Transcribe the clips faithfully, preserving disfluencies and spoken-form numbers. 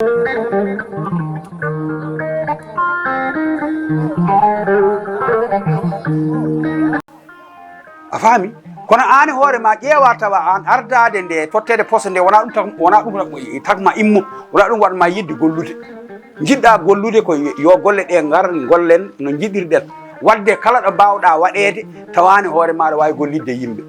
A faami? Kono aan e hoore ma ƴeewa tawa aan ardaade nde totteede poste nde wona ɗum tak- wona ɗum takma immo, wona ɗum waɗma yiɗde gollude. Njiɗɗa gollude ko yo golle ɗe ngar ngollen no njiɗirɗen. Waɗde kala ɗo mbawɗa waɗeede tawa aan e hoore ma aɗa waawi gollidde yimɓe.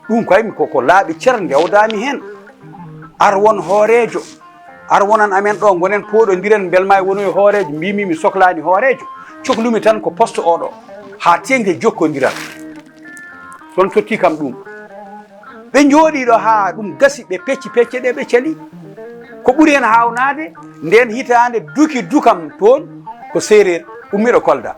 Ɗum kay ko ko laaɓi cer ndewdami heen. Ar won hooreejo, ar wonan amen ɗo, ngonen pooɗondiren, mbelma e wonoy hooreejo. Mbimi mi soklaani hooreejo, coklumi tan ko poste oɗo haa teeŋde jokkondiral. Ɗon totti kam ɗum. Ɓe njooɗii ɗo haa ɗum gasi, ɓe pecci pecce ɗe, ɓe cali. Ko ɓuri heen haawnaade, ndeen hitaande duki dukam toon ko seereer ummiiɗo Kolda.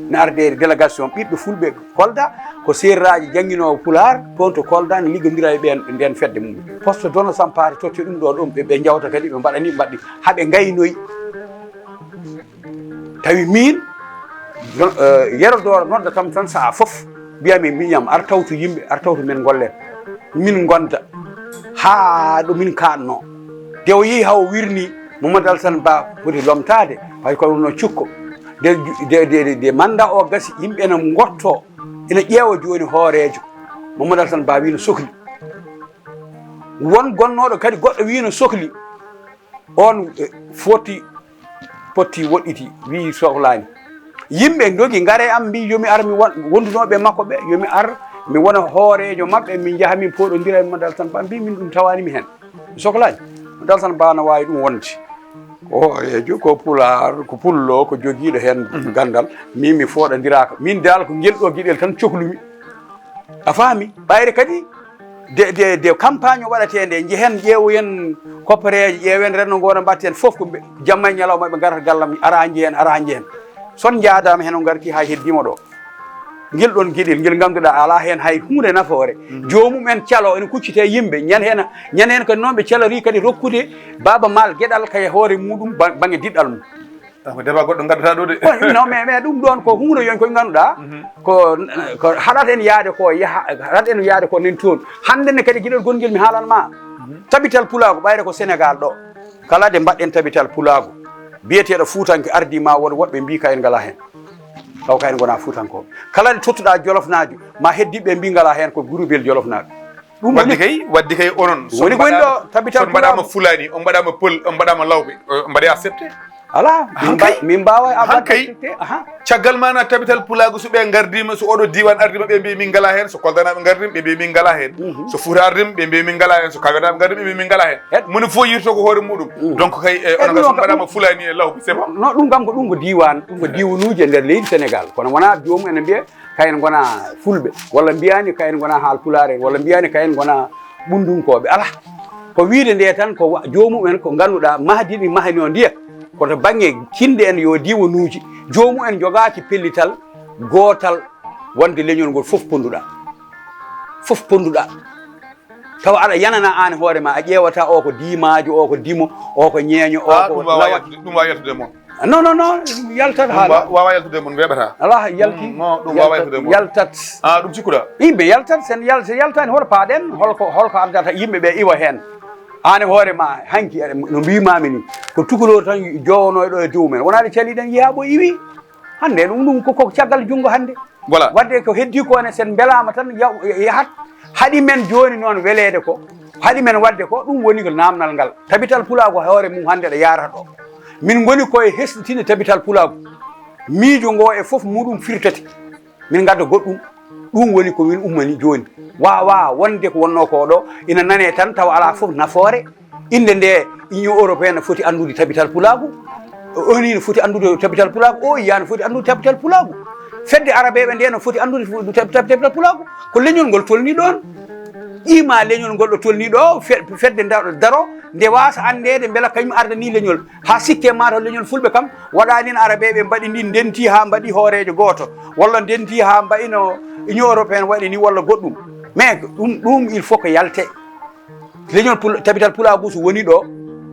Ne arde délégation ɓiɓɓe fulɓe Kolda, ko seereraaji jannginoowo pulaar toon to Kolda, ne liggondira e ɓeen, ndeen fedde mum. Poste Dono Sampaate totti ɗum ɗo ɗum, ɓe, ɓe njawta kadi, ɓe mbaɗani, mbaɗi, haa ɓe ngaynoyi. Tawi miin, no, eh, Yero Dooro nodda kam tan sahaa fof, mbiyami, miñam, ar tawtu yimɓe, ar tawtu men ngollen. Min ngonda haa ɗo min kaanno. Nde o yehi haa o wirni, Mamadou Alassane Ba foti lomtaade, hay kono no cukko. Nde, nde, nde, nde mandat o gasi, yimɓe ene ngotto, ene ƴeewa jooni hooreejo. Mamadou Alassane Ba wi no sokli. Won gonnooɗo kadi goɗɗo wi no sokli. On, eh, foti, potti, woɗɗiti, wi sohlaani. Yimɓe ndogi, ngare am, mbi, yomi ar, mi won-, wondunooɓe makko ɓe, yomi ar, mi wona hooreejo maɓɓe, min njaha, min pooɗondira e Mamadou Alassane Ba. Mbi, min ɗum tawaani mi heen. Mi sohlaani. Mamadou Alassane Ba no waawi ɗum wonde. Ko hooreejo, ko pulaar, ko pullo, ko jogiiɗo heen ganndal. Min mi fooɗondiraaka. Min dal ko ngel ɗo geɗel tan cohlumi. A faami? Ɓayre kadi de, de, de campagne o waɗatee nde, njehen ƴeewoyen koppereeje, ƴeewen renndo ngo no mbaɗten fof ko ɓe, jamma e ñalawma ɓe ngarata gallam, ara njehen, ara njehen. Son njaadaama heen o ngarti hay heddiima ɗo. Ngel ɗon geɗel ngel ngannduɗaa alaa heen hay huunde nafoore. Joomum en calo ene kuccitee yimɓe, ñan heen, ñan heen kadi noon ɓe calorii kadi rokkude Baaba Maal geɗal kay hoore muuɗum ba-, baŋnge diɗɗal mum. Ah, ko débat goɗɗo ngaddataa ɗo de. Ko, non, mais, mais ɗum ɗoon ko huunde yon koye ngannduɗaa, ko, ko haɗat en yaade ko yaha, haɗat en yaade ko nen toon. Hannde ne kadi giɗol gongel mi haalan ma. Tabital Pulaagu ɓayre ko Sénégal ɗo. Kala de mbaɗɗen tabital Pulaagu, biyeteeɗo Fuutanke ardii ma won woɗɓe mbii ka en ngalaa heen. Taw ka en ngonaa Fuutankooɓe. Kala de tottuɗaa Jolofnaajo, ma heddiɓe mbii ngalaa heen ko gurubel Jolofnaaɓe. Ɗum wadde woni kay, wadde kay onon, so woni ko woni ɗo tabital son mbaɗaama Pulaagu. Fulaani, on mbaɗaama Pël, on mbaɗaama Lawɓe, on mbaɗe accepté. Ala, min Hankay. Mba-, min mbaawa e Hankay. Accepté, aha. Caggal maana tabital Pulaagu, so ɓe ngardiima, so oɗo diiwaan ardiima, ɓe mbii min ngalaa heen, so Koldanaaɓe ngardiima, ɓe mbii min ngalaa heen. Mhm. So Fuuta ardiima, ɓe mbii min ngalaa heen, so Kawenaaɓe ngardiima, ɓe mbii min ngalaa heen. Het. Moni fof yirto ko hoore muuɗum. Mhm. Donc kay, eh, Et onon ɗum kay, so on mbaɗaama kam Fulaani e Lawɓe, c'est bon. Non, ɗum kam ko, ɗum ko diiwaan, ɗum ko diiwanuuji e nder leydi Sénégal. Kono wonaa joomum ene mbiya, kayen ngona fulɓe, walla mbiyani kayen ngona haalpulaar en, walla mbiyani kayen ngona ɓunndunkooɓe. Alaa. Ko wiide nde tan ko wa-, joomum en ko ngannduɗaa mahdi ɗi mahani o ndiya. Kono to baŋnge kinɗe en yo diiwanuuji, joomum en jogaaki pellital gootal wonde leñol ngol fof ponnduɗaa. Fof ponnduɗaa. Tawa aɗa yanana aan hoore ma, a ƴeewata o ko diimaajo, o ko dimo, o ko ñeeño, o Ah, ko ɗum waawaa lawa. Yaltude, ɗum waawaa yaltude e mon. Non, non, non, yaltat Ɗum haala. Wa-, waawaa yaltude e mon, weeɓataa. Alaa, yalti. Mm, non, ɗum waawaa yaltat, yaltude e mon. Yaltat. Ah, ɗum cikkuɗaa? Yimɓe yaltat, sen yal-, so yaltaani hoto paaɗen, holko, holko addata yimɓe ɓe iwa heen? Aan e hoore ma, hanki, eɗen, no mbiimaami ni, ko tukuloo tan jowonoyɗo e dow men. Wonaa ɗe caliɗen yiyaa ɓo iwi. Hannde ɗum, ɗum ko, ko caggal junngo hannde. Voilà. Wadde ko heddi ko ne, sen mbelaama tan yaw-, yahat. Haɗi men jooni noon weleede ko, haɗi men wadde ko, ɗum woni ko naamnal ngal. Tabital Pulaagu hoore mum hannde ɗo yaarata ɗo. Min ngoni koye hesɗitinde Tabital Pulaagu. Miijo ngo e fof muɗum firtete. Min ngadda goɗɗum. Ɗum woni ko min ummani jooni. Waawaa wonde ko wonnoo ko ɗo, ina nanee tan tawa alaa fof nafoore. Innde nde Union Européenne ne foti anndude Tabital Pulaagu, O N U ne foti anndude Tabital Pulaagu, O U A ne foti anndude Tabital Pulaagu. Fedde Arabeeɓe nde ne foti anndude fu-, tab-, tab-, Tabital Pulaagu. Ko leñol ngol tolni ɗoon. Ƴiima leñol ngol ɗo tolni ɗo, fe-, fedde nda-, daro, nde waasa anndeede mbela kañum ardani leñol. Haa sikke ma to leñol Fulɓe kam, waɗaani no Arabeeɓe mbaɗi ni, ndenti haa mbaɗi hooreejo gooto, walla ndenti haa mbaɗi no Union Européenne waɗi ni, walla goɗɗum. Mais ɗum, ɗum il faut que yalte. Leñol Pul-, Tabital Pulaagu so woni ɗo,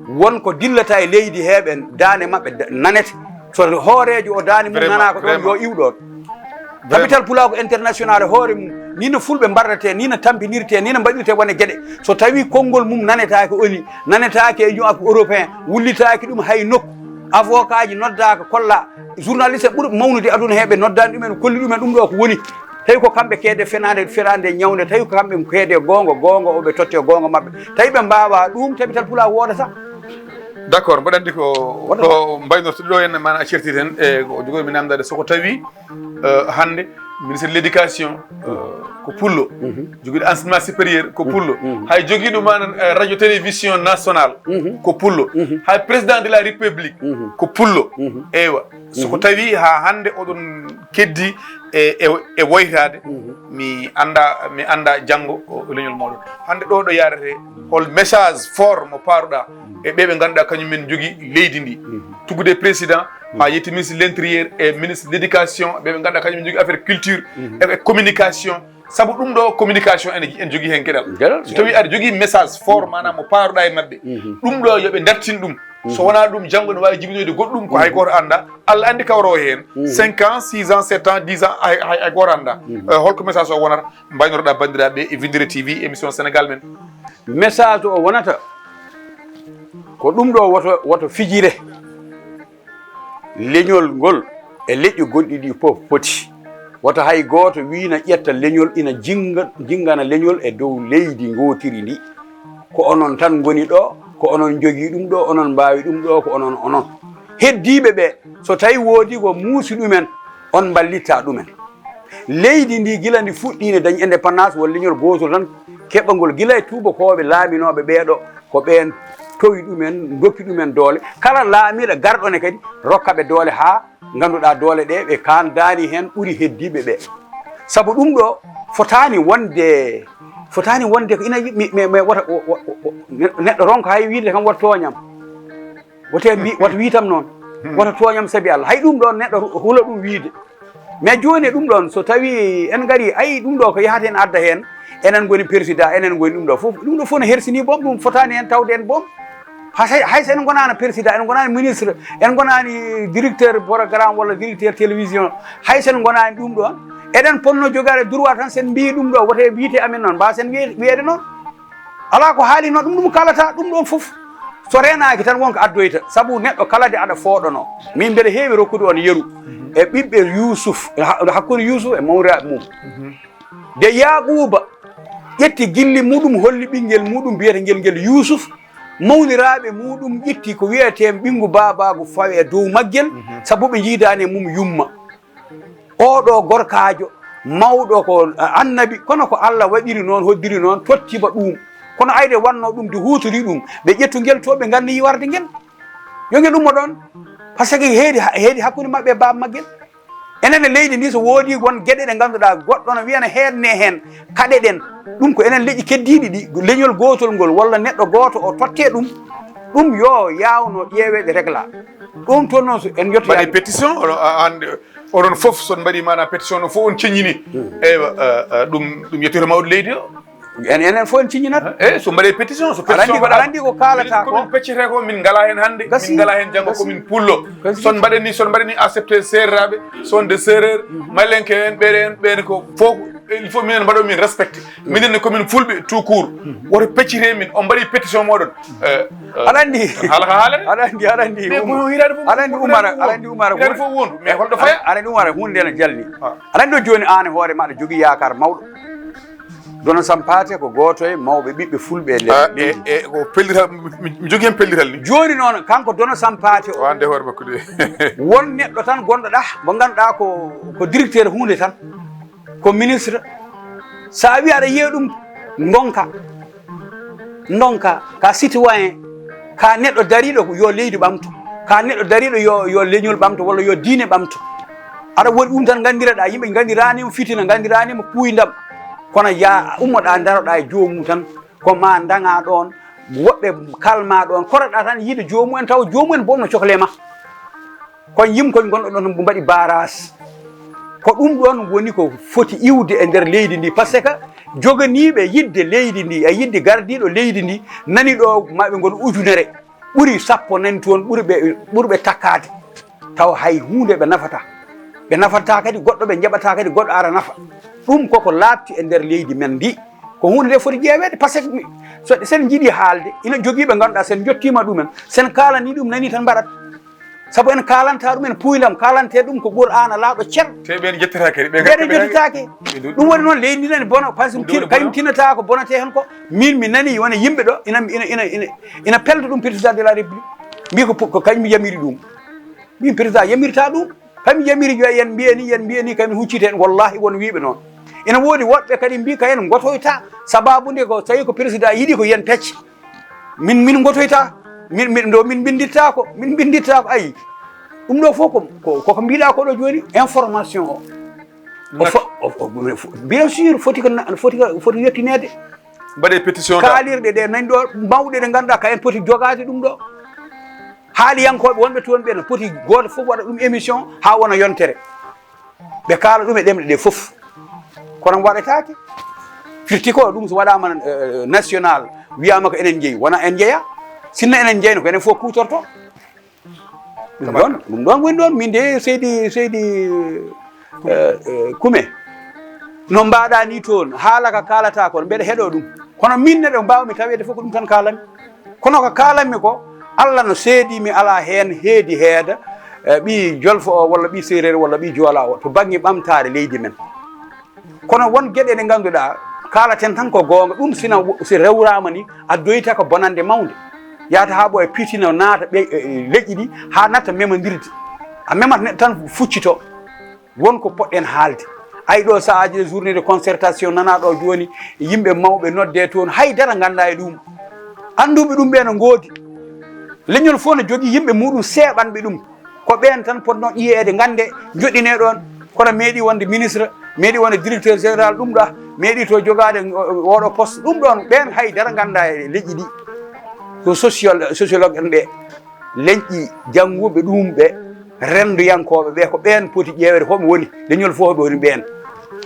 won ko dillata e leydi he ɓen, daande maɓɓe da-, nanete. So hooreejo o daande mum Vraiment, nanaaka ɗoon, vraiment. Yo iw ɗoon. Vraiment. Tabital Pulaagu International hoore mum, Ni no fulɓe mbarretee, ni no tampinirtee, ni no mbaɗirtee wone geɗe. So tawii konngol mum nanetaake O N U, nanetaake e Union Européen, wullitaaki ɗum hay nokku, avocat ji noddaaka kollaa, journaliste ɓurɓe mawnude aduna hee ɓe noddaani ɗumen, kolli ɗumen ɗum ɗo ko woni. Tawi ko kamɓe keede fenaande, fenaande ñawnde, tawi ko kamɓe keede goonga, goonga o ɓe totte goonga maɓɓe. Tawi ɓe mbaawaa ɗum, tabital Pulaar woodata. D'accord, mboɗo anndi ko to mbaynorto ɗo en, maanaam a certi heen e ko jogomi namdade, so ko tawi eh, hannde ministre de l'éducation eh, ko pullo, jogiiɗo enseignement supérieur ko pullo, hay jogiiɗo maanaam eh, radio télévision national ko pullo, hay président de la république ko pullo. Eywa, so ko tawi haa hannde oɗon keddi e e- e woytaade, mi annda mi annda janngo o- leñol mooɗon. Hannde ɗo ɗo yaarete, hol message fort mo paaruɗa e ɓe ɓe ngannduɗaa kañum men njogii leydi ndi, tuggude président haa yetti ministre de l'intérieur e ministre de l'éducation, ɓe ɓe ngannduɗaa kañum men njogii affaire culture e e communication? Sabu ɗum ɗo communication ene en njogii heen geɗal. So tawi aɗa jogii message fort, maanaam mo paaruɗa e maɓɓe, ɗum ɗo yo ɓe ndartin ɗum. So wonaa ɗum, janngo ne waawi jibinoyde goɗɗum ko hay gooto annda. Allah anndi kawra o heen cinq ans, six ans, sept ans, dix ans, hay hay- hay gooto annda. Eh, holko message o wonata, mbaynotoɗa banndiraaɓe e Winndere T V, émission Sénégal men? Message o wonata ko ɗum ɗo, woto woto fijire leñol ngol e leƴƴi gonɗi ɗi fof poti. Woto hay gooto wii na ƴetta leñol, ina jinnga- jinngana leñol e dow leydi ngootiri ndi. Ko onon tan ngoni ɗo, ko onon njogii ɗum ɗo, onon mbaawi ɗum ɗo, ko onon onon. Heddiiɓe ɓe, so tawi woodi ko muusi ɗumen, on mballitta ɗumen. Leydi ndi gila ndi fuɗɗii ne dañi indépendance, won leñol gootol tan keɓɓangol gila e tuubakooɓe laaminooɓe ɓee ɗo, ko ɓeen towi ɗumen, ndokki ɗumen doole. Kala laamiiɗo garɗo ne kadi rokka ɓe doole haa ngannduɗaa doole ɗe ɓe kaaldaani heen ɓuri heddiiɓe ɓe. Sabu ɗum ɗo fotaani wonde, fotaani wonde ko ina yi- mi- mi- mi- wota o- o- o- o- neɗɗo ronka hay wiide kam wota tooñam. Wote mbi wata wiitam noon, wata tooñam sabi Allah. Hay ɗum ɗoon neɗɗo ru- hula ɗum wiide. Mais jooni e ɗum ɗoon, so tawi en ngari, ay ɗum ɗo ko yahata en adda heen, enen ngoni président, enen ngoni ɗum ɗo fof. Ɗum ɗo fof no hersini boom, ɗum fotaani heen tawde en boom. Hay hay so en ngonaano président, en ngonaani ministre, en ngonaani directeur programme walla directeur télévision, hay so en ngonaani ɗum ɗoon, eɗen ponno jogaade droit tan, so en mbiyi ɗum ɗo wote wiite amen noon, mbaawa sen wiye- wiyeede noon. Alaa ko haalinoo ɗum, ɗum kaalata ɗum ɗoon fof. So reenaaki tan won ko addoyta, sabu neɗɗo kala de aɗa fooɗanoo. Min mbeɗa heewi rokkude on yeru e ɓiɓɓe Yuusuf, ha- hakkunde Yuusuf e mawraaɓe mum. De Yaaquuba ƴetti gilli muɗum, holli ɓinngel muɗum biyetengel ngel Yuusuf. Mawniraaɓe muɗum ƴetti ko wiyetee ɓinngu baabaagu fawe e dow maggel, sabu ɓe njiidaani e mum yumma. Oɗo gorkaajo mawɗo ko annabi, kono ko Allah waɗiri noon, hoddiri noon, tottiba ɗum. Kono ayde wannoo ɗum de huutori ɗum, ɓe ƴettu ngel to ɓe ngannoyi warde ngel. Yo ngel ummo ɗoon, par ce que heedi heedi hakkunde maɓɓe e baaba maggel. Enen e leydi ndi so woodi won geɗe ɗe ngannduɗaa goɗɗo no wiyana heedne heen, kaɗe ɗen. Ɗum ko enen leƴƴi keddiiɗi ɗi, leñol gootol ngol walla neɗɗo gooto o totte ɗum. Ɗum yo yaawno ƴeeweede regla. Ɗum toon noon so en yettoyaani. Mbaɗe pétition, oɗon fof so on mbaɗi maanaam pétition no fof on ceññini. Eywa, ɗum ɗum yettoyta mawɗo leydi o. En enen fof en ciñinat. Eyi, so mbaɗe pétition, so pétition mbaɗaama, aɗa anndi ko kaalata ko, min peccete ko, min ngalaa heen hannde, min ngalaa heen janngo, ko min pullo. Son mbaɗe ni, son mbaɗe ni accepté seereraaɓe, son de seereer, malinke en, ɓeɗe en, ɓen ko fof, il faut minen mbaɗo min respecté. Minen ne ko min fulɓe tout court. Woto peccite min, on mbaɗi pétition mooɗon. Aɗa anndi, aɗa anndi, aɗa anndi, aɗa anndi Umar, aɗa anndi Umar, aɗa anndi Umar, hunde ene jalni. Aɗa anndi o jooni aan e hoore ma aɗa jogii yaakaar mawɗo. Dono Sampaate ko gooto e mawɓe ɓiɓɓe fulɓe e nder leydi. E ko pellital, mi jogii heen pellital ni. Jooni noon, kanko Dono Sampaate o, wande hoore makko de. Won neɗɗo tan gonɗo ɗa, mo ngannduɗaa ko ko directeur huunde tan, ko ministre. So a wii aɗa yiya ɗum, ndonka, ndonka ka citoyen, ka neɗɗo dariiɗo yo leydi ɓamto, ka neɗɗo dariiɗo yo yo leñol ɓamto walla yo diine ɓamto. Aɗa waɗi ɗum tan, nganndiraɗa yimɓe, nganndiraanima fitina, nganndiraanima puuyndam. Kono ya ummoɗa, ndaroɗa e joomum tan, ko ma ndaŋa ɗoon, woɓɓe kalma ɗoon, koroɗa tan yiide joomum en, tawa joomum en boom no cokle ma. Kon yimkoñ gonɗo ɗoon mbo mbaɗi baras. Ko ɗum ɗoon woni ko foti iwde e nder leydi ndi, par ce que joganiiɓe yiɗde leydi ndi e yiɗde gardiiɗo leydi ndi nani ɗo maɓe ngon ujunere. Ɓuri sappo nani toon ɓuri ɓe ɓurɓe takkaade, tawa hay huunde ɓe nafata. Ɓe nafata kadi goɗɗo, ɓe njaɓata kadi goɗɗo ara nafa. Ɗum koko laaɓti e nder leydi men ndi. Ko huunde nde foti ƴeeweede, par ce que mi- so sen njiɗi haalde, ina jogii ɓe ngannduɗaa, sen njottiima ɗumen, sen kaalani ɗum, nani tan mbaɗat. Sabu en kaalanta ɗum, en puuylam, kaalante ɗum ko Qur'aana laaɗo cer. Te ɓen jettata kadi, ɓe ɓeɗe kadi jettitaake. Ɓe ɗum ɗum woni noon leydi ndi nani bono, par ce que Ɗum woni tin- kañum bono. Tinata ko bonate heen ko. Min mi nani wona yimɓe ɗo ina ina ina ina ina pelta ɗum président de la république. Mbi ko pu- ko kañum yamiri ɗum. Min président yamirta ɗum. Kam yamiri yo yen mbiye ni, yen mbiye ni, kam huccite en. Wallahi won wiiɓe noon. Ina woodi woɗɓe kadi mbi ka en ngotoyta. Sababu nde ko tawi ko président yiɗi ko yen pecc. Min min ngotoyta. Min min ɗo min mbinditta ko, min mbinditta ko. Ayi. Ɗum ɗo fof ko ko ko mbiɗa ko ɗo joni, information o. O fo- o- o- bien sûr foti ko na- foti ko foti yettinede. Mbaɗe pétition. Kaalirɗe ɗe nani ɗo mawɗe ɗe ngannduɗaa ka en poti jogaade ɗum ɗo. Haaliyankooɓe wonɓe toon ɓe no poti gooto fof waɗa ɗum émission haa wona yontere. Ɓe kaala ɗum e ɗemɗe ɗe fof. Kono waɗetaake. Firti ko ɗum so waɗaama, eh, national, wiyaama ko enen njeyi, wona en njeya. Sinno enen njeyno ko enen fof kuutorto. Ɗum ɗon, ɗum ɗon woni ɗon. Min de seydi, seydi, eh, eh, Kume. No mbaɗa ni toon, haala ka kaalata kon, mbeɗa heɗo ɗum. Kono min neɗɗo mbawmi taweede fof ko ɗum tan kaalanmi. Kono ko kaalanmi ko, Allah no seedi mi ala heen heedi heeda, eh, ɓii Jolfo o walla ɓii Seereer walla ɓii Joola o to bannge ɓamtaare leydi men. Kono won geɗe ɗe ngannduɗaa, kaalaten tan ko goonga. Ɗum sina wo- si rewraama ni, addoyta ko bonannde mawnde. Yahata haa ɓooya pitina naata ɓe, e, e, leƴƴi ɗi, haa natta memondirde. A memata neɗɗo tan fuccito. Won ko poɗɗen haalde. Ay ɗo sahaaji de journée de concertation nanaa ɗo jooni, yimɓe mawɓe noddee toon, hay dara nganndaa e ɗum. Annduɓe ɗum ɓe no ngoodi. Leñol fof no jogii yimɓe muɗum seeɓanɓe ɗum. Ko ɓeen tan potnoo ƴiyeede, ngannde, njoɗɗinee ɗoon. Kono meeɗi wonde ministre, meeɗi wonde directeur général, ɗum ɗo, meeɗi to jogaade o- o- oɗo poste, ɗum ɗoon, ɓeen hay dara nganndaa e leƴƴi ɗi. Ko social, sociologue en ɓe, leñƴi jannguɓe ɗum ɓe, renndoyankooɓe ɓe, ko ɓeen poti ƴeeweede, hoɓe woni, leñol fof hoɓe woni ɓeen.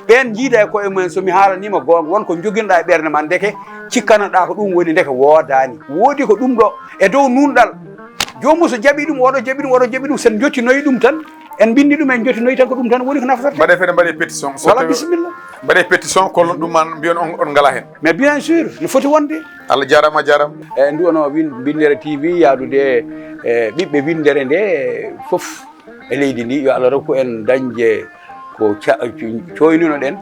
Ɓeen njiida e koye mumen, so mi haalaniima goonga, won ko njoginɗaa e ɓernde ma, ndeke cikkanoɗaa ko ɗum woni, ndeke woodaani. Woodi ko ɗum ɗo, e dow nunɗal. Joomum so jaɓi ɗum, oɗo jaɓi ɗum, oɗo jaɓi ɗum, sen njottinoyi ɗum tan, en mbinndi ɗum, en njottinoyi tan, ko ɗum tan woni ko nafata. Mbaɗe feere, mbaɗe pétition. So Wala tawi- bisimilla. Mbaɗe pétition, kollon ɗum, man mbiyon on, on ngalaa heen. Mais bien sûr, no foti wonde. Allah jaaraama, a jaaraama. E ndu ono win- Winndere T V, yaadude e ɓiɓɓe winndere nde fof e leydi ndi, yo Allah rokku en dañde ko ca- coynino ɗen,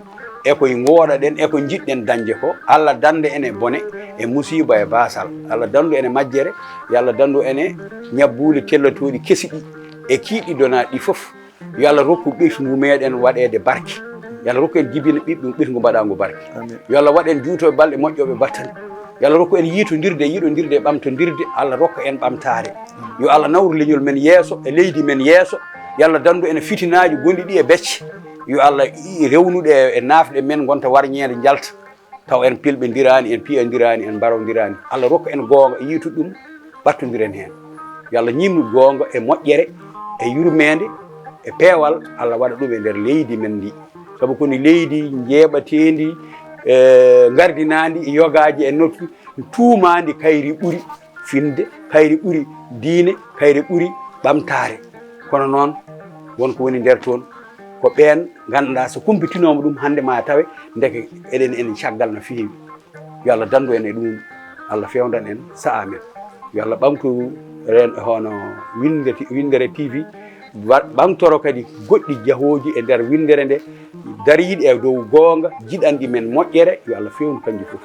e ko ngooɗaɗen, e ko njiɗɗen dañde ko. Allah dannda en e bone, e musiiba, e baasal. Allah danndu en e majjere, yo Allah danndu en e ñabbuuli tellotooɗi kesi ɗi, e kiiɗi donaaɗi ɗi fof. Yo Allah rokku ɓesngu meɗen waɗeede barke. Yo Allah rokku en jibina ɓiɓɓe ɓesngu mbaɗaangu barke. Amin. Yo Allah waɗ en juutooɓe balɗe moƴƴooɓe battane. Yo Allah rokku en yiitondirde, yiɗondirde e ɓamtondirde. Allah rokka en ɓamtaare. Yo Allah nawru leñol men yeeso, e leydi men yeeso. Yo Allah danndu en e fitinaaji gonɗi ɗi e becce. Yo Allah i- rewnuɗe e naafɗe men ngonta warñeende njalta. Taw en pilɓendiraani, en piyandiraani, en mbaronndiraani. Allah rokka en goonga e yiitude ɗum, ɓattondiren heen. Yo Allah ñiimnu goonga e moƴƴere, e yurmeende, e peewal. Allah waɗa ɗum e nder leydi men ndi. Sabu ko ni leydi njeeɓateendi, e ngardinaandi e yogaaji e nokku, tuumaandi kayri ɓuri. Finde, kayri ɓuri diine, kayri ɓuri ɓamtaare. Kono noon, won ko woni nder toon, ko ɓeen ngannduɗaa so kumpitinooma ɗum hannde ma tawe, ndeke eɗen en caggal no feewi. Yo Allah danndu en e ɗum, Allah fewndan en sa'a men. Yo Allah ɓamtu ren-, hono winndere, Winndere T V, wa-, ɓamtoro kadi goɗɗi jahooji e nder winndere nde, dariiɗi e dow goonga, jiɗanɗi men moƴƴere, yo Allah fewnu kanji fof.